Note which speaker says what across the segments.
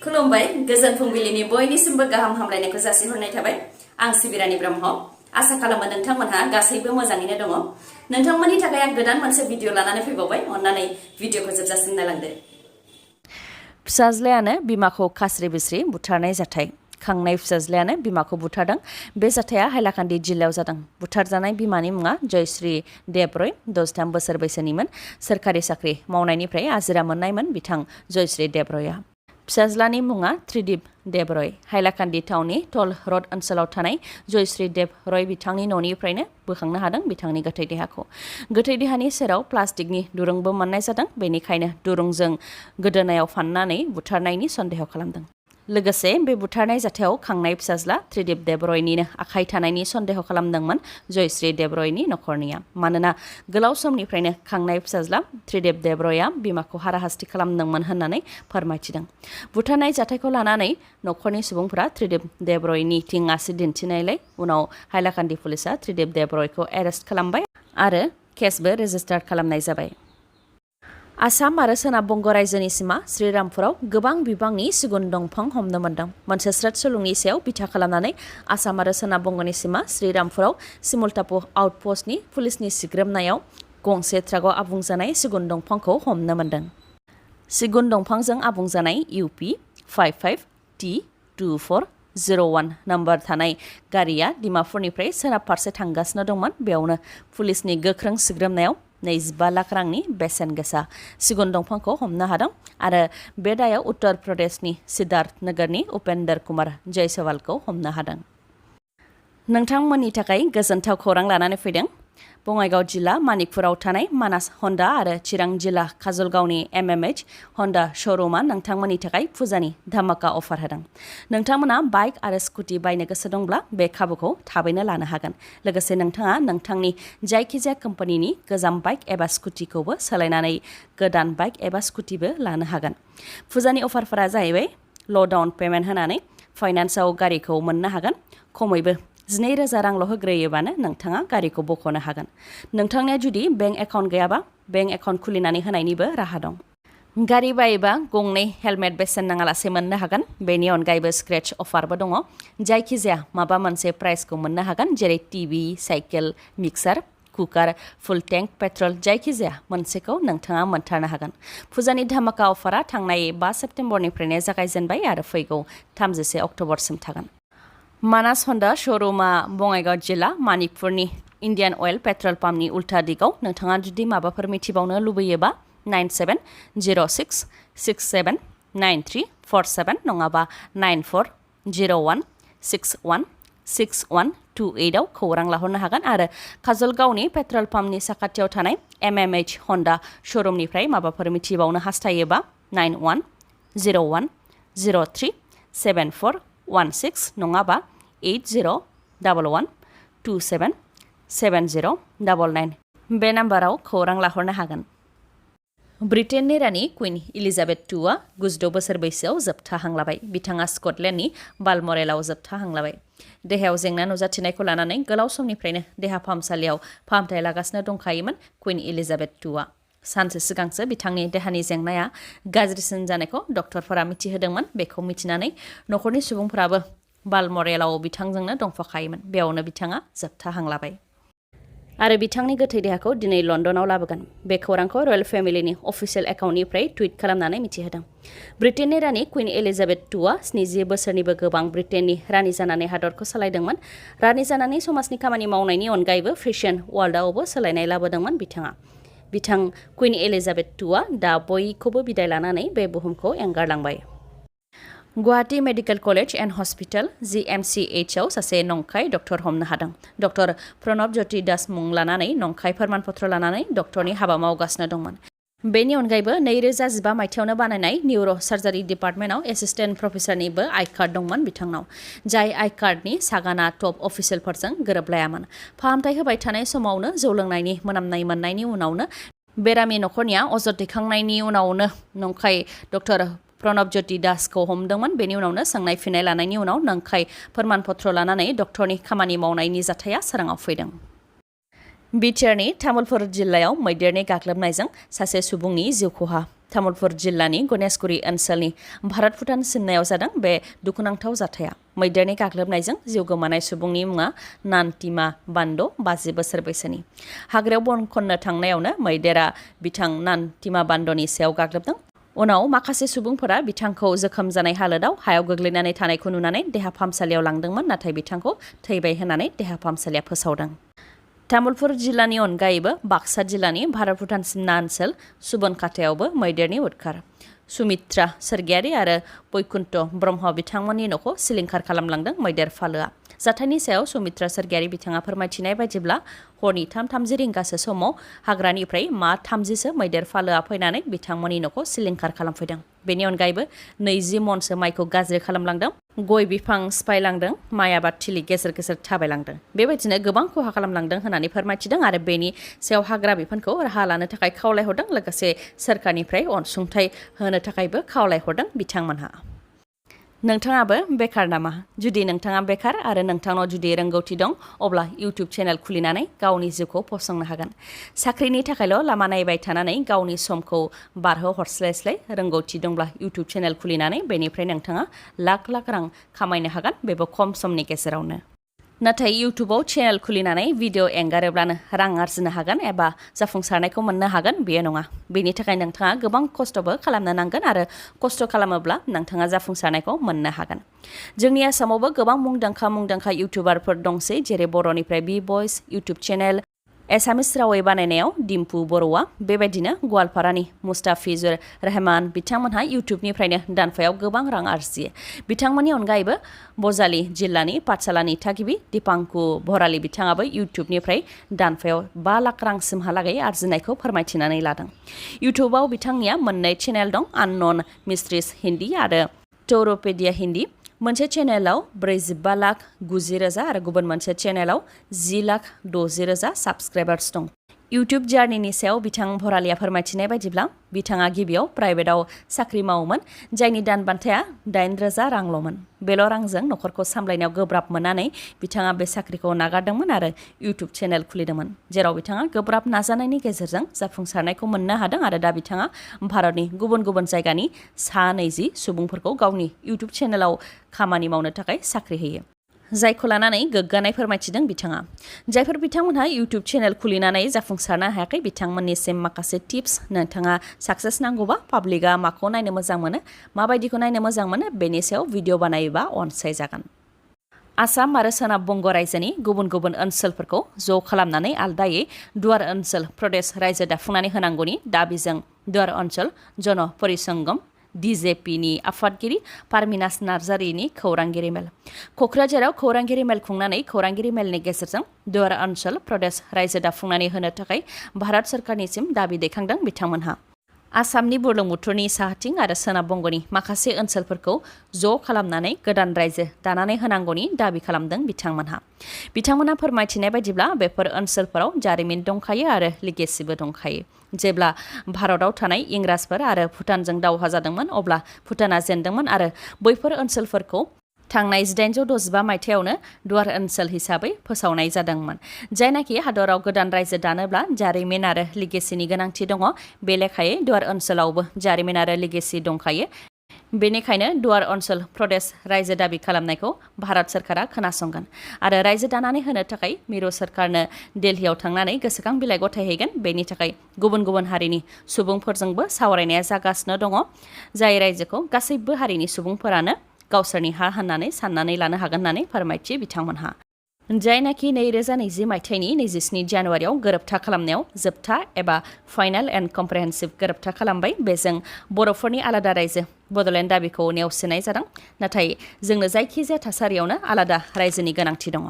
Speaker 1: खुलुमबाय गोजोन फुंबिलिनि बयनिसिमबो गाहाम हामलायनायखौ जासिहरनाय थाबाय आं सिबिरानि ब्रह्म आसा खालामो नोंथांमोनहा गासैबो मोजाङैनो दङ नोंथांमोननि थाखाय आं गोदान मोनसे भिडिअ लानानै फैबावबाय अन्नानै भिडिअखौ जोबजासिम नायलांदो
Speaker 2: फिसाज्लायानो बिमाखौ खास्रि बिस्रि बुथारनाय जाथाय खांनाय फिसाज्लायानो बिमाखौ बुथारदों बे जाथाया हाइलाकान्दि जिल्लायाव जादों बुथारजानाय बिमानि मुङा जयश्री देबरय 63 बोसोर बैसोनिमोन सोरखारि साख्रि मावनायनिफ्राय आजिरा मोननायमोन बिथां जयश्री देबरयआ फिसाज्लानि मुङा त्रिदीप देबरय हाइलाकान्दि टाउननि टल रड ओनसोलाव थानाय जयश्री देबरय बिथांनि न'निफ्रायनो बोखांनो हादों बिथांनि गोथै देहाखौ गोथै देहानि सेराव प्लास्टिकनि दुरुंबो मोननाय जादों बेनिखायनो दुरुंजों गोदोनायाव फाननानै बुथारनायनि सन्देह खालामदों लोगोसे बे बुथारनाय जाथायाव खांनाय फिसाज्ला त्रिदीप देबरयनिनो आखाइ थानायनि सन्देह खालामदोंमोन जयश्री देबरयनि नखरनिया मानोना गोलाव समनिफ्रायनो खांनाय फिसाज्ला त्रिदीप देबरयआ बिमाखौ हाराहास्ति खालामदोंमोन होननानै फोरमायथिदों बुथारनाय जाथायखौ लानानै नखरनि सुबुंफोरा त्रिदीप देबरयनि थिं आसि दिन्थिनायलाय उनाव हाइलाकान्दि पुलिसा त्रिदीप देबरयखौ एरेस्ट खालामबाय आरो केसबो रेजिस्टार खालामनाय जाबाय आसाम आरो सोनाब बंग रायजोनि सिमा श्रीरामपुराव गोबां बिबांनि सिगुन दंफां हमनो मोन्दों मोनसे स्रोत सुलुंनि सायाव बिथा खालामनानै आसाम आरो सोनाब बंगनि सिमा श्रीरामपुराव सिमुलटापु आउटपस्टनि पुलिसनि सिग्रोमनायाव गंसे ट्राकआव आबुं जानाय सिगुन दंफांखौ हमनो मोन्दों सिगुन दंफांजों आबुं जानाय UP 55T2401 नम्बर थानाय गारिया डिमापुरनिफ्राय सोनाब फारसे थांगासिनो दंमोन बेयावनो पुलिसनि गोख्रों सिग्रोमनायाव 25 लाख रांनि बेसेन गोसा सिगुन दंफांखौ हमनो हादों आरो बे दायाव उत्तर प्रदेशनि सिद्धार्थ नगरनि उपेंद्र कुमार जयसवालखौ हमनो हादों नोंथांमोननि थाखाय गोजोनथाव खौरां लानानै फैदों बङाइगाव जिल्ला मानिकपुराव थानाय मानास हन्डा आरो चिरां जिल्ला काजलगावनि MMH हन्डा श'रुमा नोंथांमोननि थाखाय फुजानि धामाका अफार होदों नोंथांमोना बाइक आरो स्कुटि बायनो गोसो दंब्ला बे खाबुखौ थाबैनो लानो हागोन लोगोसे नोंथाङा नोंथांनि जायखिजाया कम्पानिनि गोजाम बाइक एबा स्कुटिखौबो सोलायनानै गोदान बाइक एबा स्कुटिबो लानो हागोन फुजानि अफारफोरा जाहैबाय ल' डाउन पेमेन्ट होनानै फाइनान्सआव गारिखौ मोननो हागोन खमैबो 12,000 रांल' होग्रोयोबानो नोंथाङा गारिखौ बख'नो हागोन नोंथांनिया जुदि बेंक एकाउन्ट गैयाबा बेंक एकाउन्ट खुलिनानै होनायनिबो राहा दं गारि बायोबा गंनै हेलमेट बेसेन नाङालासे मोननो हागोन बेनि अनगायैबो स्क्रेच अफारबो दङ जायखिजाया माबा मोनसे प्राइसखौ मोननो हागोन जेरै टिभि साइकेल मिक्सार कुकार फुल टेंक पेट्रल जायखिजाया मोनसेखौ नोंथाङा मोनथारनो हागोन फुजानि धामाका अफारा थांनाय 5 सेप्तेम्बरनिफ्रायनो जागायजेनबाय आरो फैगौ 31 अक्ट'बरसिम थागोन मानास हन्डा श'रुमा बङाइगाव जिल्ला मानिकपुरनि इन्डियान अइल पेट्रल पाम्पनि उल्था दिगाव नोंथाङा जुदि माबाफोर मिथिबावनो लुबैयोबा 9706679347 नङाबा 9401616128 आव खौरां लाहरनो हागोन आरो काजलगावनि पेट्रल पाम्पनि साखाथियाव थानाय MMH हन्डा श'रुमनिफ्राय माबाफोर मिथिबावनो हास्थायोबा 9101037416 नङाबा 8011277099 बे नाम्बाराव खौरां लाहरनो हागोन ब्रिटेननि रानि कुइन एलिजाबेथ IIआ 96 बोसोर बैसोआव जोबथाहांलाबाय बिथाङा स्कटलेन्डनि बालमरेलाव जोबथाहांलाबाय देहायाव जेंना नुजाथिनायखौ लानानै गोलाव समनिफ्रायनो देहा फाहामसालियाव फाहामथाय लागासिनो दंखायोमोन कुइन एलिजाबेथ IIआ सानसे सिगांसो बिथांनि देहानि जेंनाया गाज्रिसिन जानायखौ डक्टरफोरा मिथिहोदोंमोन बेखौ मिथिनानै नखरनि सुबुंफोराबो बालमरेलाव बिथांजोंनो दंफाखायोमोन बेयावनो बिथाङा जोबथाहांलाबाय आरो बिथांनि गोथै देहाखौ दिनै लन्डनाव लाबोगोन बे खौरांखौ रयेल फेमिलिनि अफिसियेल एकाउन्टनिफ्राय टुइट खालामनानै मिथिहोदों ब्रिटेननि रानि कुइन एलिजाबेथ IIआ 70 बोसोरनिबो गोबां ब्रिटेननि रानि जानानै हादरखौ सालायदोंमोन रानि जानानै समाजनि खामानि मावनायनि अनगायैबो फेशन वर्ल्डआवबो सोलायनाय लाबोदोंमोन बिथां कुइन एलिजाबेथ IIआ दा बयखौबो बिदाय लानानै बे बुहुमखौ एंगारलांबाय Guwahati medical college and hospital GMCH आव सासे नंखाय डक्टर हमनो हादों डक्टर प्रणब ज्योति दास मुं लानानै नंखाय फोरमानपत्र लानानै डक्टरनि हाबा मावगासिनो दंमोन बेनि अनगायैबो 2015 मायथाइयावनो बानायनाय निउर' सार्जारि डिपार्टमेन्टआव एसिस्टेन्ट प्रफेसारनिबो आइ कार्ड दंमोन बिथांनाव जाय आइ कार्डनि सागाना टप अफिसियेलफोरजों गोरोबलायामोन फाहामथाय होबाय थानाय समावनो जौ लोंनायनि मोनामनाय मोननायनि उनावनो बेरामि नखरनिया अजद दैखांनायनि उनावनो नंखाय डक्टर प्रणब ज्योति दासखौ हमदोंमोन बेनि उनावनो सोंनाय फिननाय लानायनि उनाव नंखाय फोरमानपत्र लानानै डक्टरनि खामानि मावनायनि जाथाया सोराङाव फैदों बिटिआरनि तामुलपुर जिल्लायाव मैदेरनि गाग्लोबनायजों सासे सुबुंनि जिउ खहा तामुलपुर जिल्लानि गणेशगुरि ओनसोलनि भारत भुटान सिमनायाव जादों बे दुखुनांथाव जाथाया। मैदेरनि गाग्लोबनायजों जिउ गोमानाय सुबुंनि मुङा नानतिमा बान्द' 50 बोसोर बैसोनि। हाग्रायाव बन खननो थांनायावनो मैदेरा बिथां नानतिमा बान्द'नि सायाव गाग्लोबदों। उनाव माखासे सुबुंफोरा बिथांखौ जोखोम जानाय हालोदाव हायाव गोग्लैनानै थानायखौ नुनानै देहा फाहामसालियाव लांदोंमोन, नाथाय बिथांखौ थैबाय होननानै देहा फाहामसालिया फोसावदों। तामुलपुर जिल्लानि अनगायैबो बाक्सा जिल्लानि भारत भुटान सिमना ओनसोल सुबनखातायावबो मैदेरनि उदखार। सुमित्रा सोरगियारि आरो बैकुन्ठ ब्रह्म बिथांमोननि न'खौ सिलिंखार खालामलांदों मैदेर फालोआ। जाथायनि सायाव सुमित्रा सोरगियारि बिथाङा फोरमायथिनाय बायदिब्ला हरनि 3:30 रिंगासो समाव हाग्रानिफ्राय मा 30सो मैदेर फालोआ फैनानै बिथांमोननि न'खौ सिलिंखार खालामफैदों। बेनि अनगायैबो 20 मनसो माइखौ गाज्रि खालामलांदों, गय बिफां सिफायलांदों, माइ आबाद थिलि गेजेर गेजेर थाबायलांदों। बेबायदिनो गोबां खहा खालामलांदों होननानै फोरमायथिदों आरो बेनि सायाव हाग्रा बिफानखौ राहा लानो थाखाय खावलायहरदों, लोगोसे सोरखारनिफ्राय अनसुंथाइ होनो थाखायबो खावलायहरदों बिथांमोनहा। नोंथाङाबो बेखार नामा? जुदि नोंथाङा बेखार आरो नोंथांनाव जुदि रोंगौथि दं, अब्ला इउटुब चेनेल खुलिनानै गावनि जिउखौ फसंनो हागोन। साख्रिनि थाखायल' लामा नायबाय थानानै गावनि समखौ बारहोहरस्लायस्लाय रोंगौथि दंब्ला इउटुब चेनेल खुलिनानै बेनिफ्राय नोंथाङा लाख लाख रां खामायनो हागोन, बेबो खम समनि गेजेरावनो। नाथाय इउटुबाव चेनेल खुलिनानै भिडिअ एंगारोब्लानो रां आरजिनो हागोन एबा जाफुंसारनायखौ मोननो हागोन बेयो नङा। बेनि थाखाय नोंथाङा गोबां खस्थ'बो खालामनो नांगोन आरो खस्थ' खालामोब्ला नोंथाङा जाफुंसारनायखौ मोननो हागोन। जोंनि आसामावबो गोबां मुंदांखा इउटुबारफोर दंसै, जेरै बर'निफ्राय बि भइस इउटुब चेनेल, एसामिस रावै बानायनायाव डिम्पु बर'आ, बेबायदिनो गवालपारानि मुस्ताफिजुर रहमान बिथांमोनहा इउटुबनिफ्रायनो दानफायाव गोबां रां आरजियो। बिथांमोननि अनगायैबो बजालि जिल्लानि पाठशालानि थागिबि दिपांकु भराली बिथाङाबो इउटुबनिफ्राय दानफायाव 5 लाख रांसिमहालागै आरजिनायखौ फोरमायथिनानै लादों। इउटुबाव बिथांनिया मोननै चेनेल दं, आननन मिस्ट्रिस हिन्दी आरो टौरपेडिया हिन्दी। मोनसे चेनेलाव 45,90,000 आरो गुबुन मोनसे चेनेलाव 10,60,000 साबस्क्राइबार्स दं। इउटुब जार्निनि सायाव बिथां भरालिया फोरमायथिनाय बायदिब्ला बिथाङा गिबियाव प्राइभेटआव साख्रि मावोमोन, जायनि दान बान्थाया 8,000 रांल'मोन। बेल' रांजों न'खरखौ सामलायनायाव गोब्राब मोननानै बिथाङा बे साख्रिखौ नागारदोंमोन आरो इउटुब चेनेल खुलिदोंमोन, जेराव बिथाङा गोब्राब नाजानायनि गेजेरजों जाफुंसारनायखौ मोननो हादों आरो दा बिथाङा भारतनि गुबुन गुबुन जायगानि 20 सुबुंफोरखौ गावनि इउटुब चेनेलाव खामानि मावनो थाखाय साख्रि होयो, जायखौ लानानै गोग्गानाय फोरमायथिदों बिथाङा। जायफोर बिथांमोनहा इउटुब चेनेल खुलिनानै जाफुंसारनो हायाखै, बिथांमोननिसिम माखासे टिप्स। नोंथाङा साक्सेस नांगौबा पाब्लिकआ माखौ नायनो मोजां मोनो, माबायदिखौ नायनो मोजां मोनो, बेनि सायाव भिडिअ बानायोबा अनसायजागोन। आसाम आरो सोनाब बंग रायजोनि गुबुन गुबुन ओनसोलफोरखौ ज' खालामनानै आलदायै दुवार ओनसोल प्रदेश रायजो दाफुंनानै होनांगौनि दाबिजों दुवार ओनसोल जन परिसंगम DJPनि आफादगिरि पारमिनास नार्जारिनि खौरांगिरि मेल। क'क्राझाराव खौरांगिरि मेल खुंनानै खौरांगिरि मेलनि गेजेरजों दुवार ओनसोल प्रदेश रायजो दाफुंनानै होनो थाखाय भारत सरकारनिसिम दाबि दैखांदों बिथांमोनहा। आसामनि बुरलुंबुथुरनि साहाथिं आरो सोनाब बंगनि माखासे ओनसोलफोरखौ ज' खालामनानै गोदान रायजो दानानै होनांगौनि दाबि खालामदों बिथांमोनहा। बिथांमोनहा फोरमायथिनाय बायदिब्ला बेफोर ओनसोलफोराव जारिमिन दंखायो आरो लिगेसिबो दंखायो। जेब्ला भारताव थानाय इंराजफोर आरो भुटानजों दावहा जादोंमोन, अब्ला भुटाना जेनदोंमोन आरो बैफोर ओनसोलफोरखौ थांनाय 1865 मायथाइयावनो दुवार ओनसोल हिसाबै फोसावनाय जादोंमोन। जायनाखि हादराव गोदान रायजो दानोब्ला जारिमिन आरो लिगेसिनि गोनांथि दङ, बे लेखायै दुवार ओनसोलावबो जारिमिन आरो लिगेसि दंखायो। बेनिखायनो दुवार ओनसोल प्रदेश रायजो दाबि खालामनायखौ भारत सरकारा खोनासंगोन आरो रायजो दानानै होनो थाखाय मिरु सरकारनो दिल्लीयाव थांनानै गोसोखां बिलाइ गथायहैगोन। बेनि थाखाय गुबुन गुबुन हारिनि सुबुंफोरजोंबो सावरायनाया जागासिनो दङ, जाय रायजोखौ गासैबो हारिनि सुबुंफोरानो गावसोरनि हा होननानै साननानै लानो हागोन होननानै फोरमायथि बिथांमोनहा। जायनाखि 2020 मायथाइनि 27 जानुवारियाव गोरोबथा खालामनायाव जोबथा एबा फाइनाल एन्ड कम्प्रेहेन्सिभ गोरोबथा खालामबाय, बेजों बर'फोरनि आलादा रायजो बड'लेण्ड दाबिखौ नेवसिनाय जादों। नाथाय जोंनो जायखिजाया थासारियावनो आलादा रायजोनि गोनांथि दङ।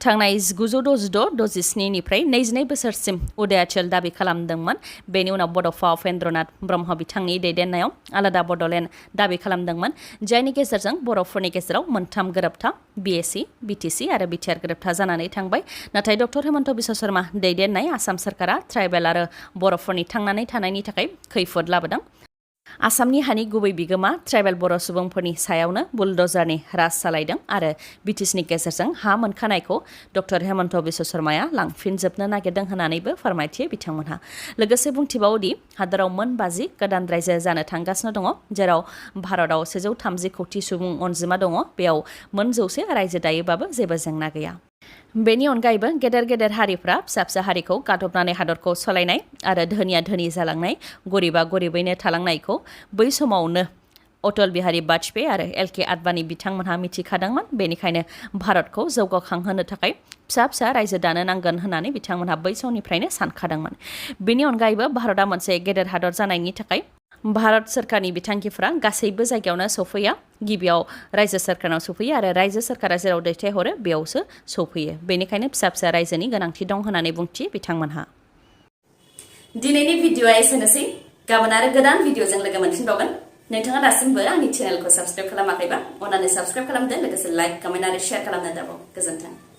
Speaker 2: थांनाय 1966-67 निफ्राय 22 बोसोरसिम उदयाचल दाबि खालामदोंमोन। बेनि उनाव बड'फा उपेन्द्रनाथ ब्रह्म बिथांनि दैदेननायाव आलादा बड'लेण्ड दाबि खालामदोंमोन, जायनि गेजेरजों बर'फोरनि गेजेराव 3 गोरोबथा BSc, BTC आरो बिटिआर गोरोबथा जानानै थांबाय। नाथाय डक्टर हेमन्त बिश्व शर्मा दैदेननाय आसाम सरकारा ट्राइबेल आरो बर'फोरनि थांनानै थानायनि थाखाय खैफोद लाबोदों। आसामनि हानि गुबै बिगोमा ट्राइबेल बर' सुबुंफोरनि सायावनो बुलडजारनि राज सालायदों आरो बिटिसिनि गेजेरजों हा मोनखानायखौ डक्टर हेमन्त बिश्व शर्माया लांफिनजोबनो नागिरदों होननानैबो फोरमायथियो बिथांमोनहा। लोगोसे बुंथिबावोदि हादराव मोन 50 गोदान रायजो जानो थांगासिनो दङ, जेराव भारतआव 130 कौटि सुबुं अनजिमा दङ, बेयाव मोन 100 रायजो दायोबाबो जेबो जेंना गैया। बेनि अनगायैबो गेदेर हारिफ्रा फिसा फिसा हारिखौ गादबनानै हादरखौ सालायनाय आरो धोनिया धोनि जालांनाय, गरिबा गरिबैनो थालांनायखौ बै समावनो अटल बिहारी वाजपेयी आरो LK आडवाणी बिथांमोनहा मिथिखादोंमोन। बेनिखायनो भारतखौ जौगाखांहोनो थाखाय फिसा फिसा रायजो दानो नांगोन होननानै बिथांमोनहा बै समनिफ्रायनो सानखादोंमोन। बेनि अनगायैबो भारतआ मोनसे गेदेर हादर जानायनि थाखाय भारत सोरखारनि बिथांखिफ्रा गासैबो जायगायावनो सफैया। गिबियाव रायजो सोरखाराव सफैयो आरो रायजो सोरखारा जेराव दैथायहरो बेयावसो सफैयो। बेनिखायनो फिसा फिसा रायजोनि गोनांथि दं होननानै बुंथियो बिथांमोनहा।
Speaker 1: दिनैनि भिडिअआ एसेनोसै। गाबोन आरो गोदान भिडिअजों लोगो मोनफिनबावगोन। नोंथाङा दासिमबो आंनि चेनेलखौ साबस्क्राइब खालामाखैबा अन्नानै साबस्क्राइब खालामदो, लोगोसे लाइक, कमेन्ट आरो शेयार खालामनो दाबाव। गोजोन्थों।